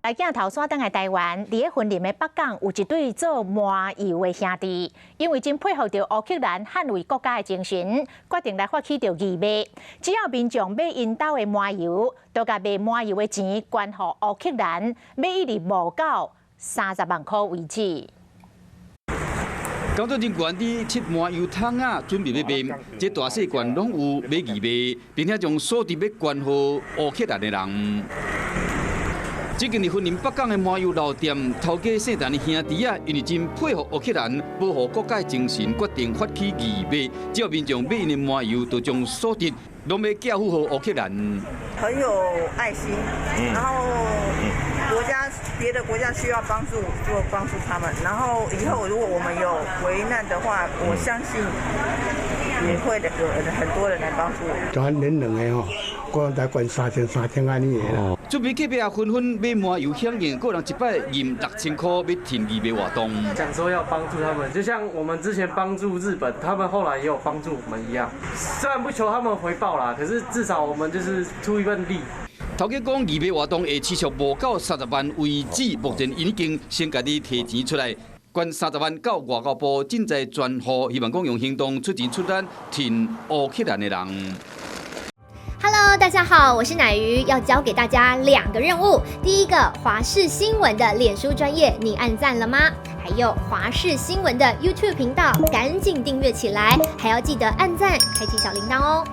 來鏡頭轉轉來台灣，佇咧雲林的北港有一對做麻油的兄弟，因為真佩服著烏克蘭捍衛國家的精神，決定來發起著義賣。只要民眾買𪜶兜的麻油，就共賣麻油的錢捐予烏克蘭，欲一直募到30萬箍為止。工作人員佇切麻油桶仔，準備欲賣。這大細罐攏有欲義賣，並且將所得欲捐予烏克蘭的人。這間佇雲林北港的麻油老店，頭家姓陳的兄弟仔，因為真佩服烏克蘭保護國家的精神，決定發起義賣。只要民眾買𪜶的麻油，就將所得攏欲寄付予烏克蘭。很有愛心，然後國家別的國家需要幫助就幫助他們，然後以後如果我們有危難的話，我相信也會有很多人來幫助我們。就恁兩个吼，個人來捐三千三千按呢个啦。準備隔壁紛紛買麻油響應，個人一擺認6000箍欲提義賣活動。講說要幫助他們，就像我們之前幫助日本，他們後來也有幫助我們一樣。雖然不求他們回報啦，可是至少我們就是出一份力。頭家講義賣活動會持續募到30萬為止，目前已經先共你提錢出來，捐三十萬到外交部賑災專戶，希望講用行動出錢出力挺烏克蘭的人。 Hello，大家好，我是乃瑜，要交給大家兩個任務。第一個，華視新聞的臉書專頁，你按讚了嗎？還有華視新聞的 YouTube 頻道，趕緊訂閱起來，還要記得按讚，開啟小鈴鐺哦。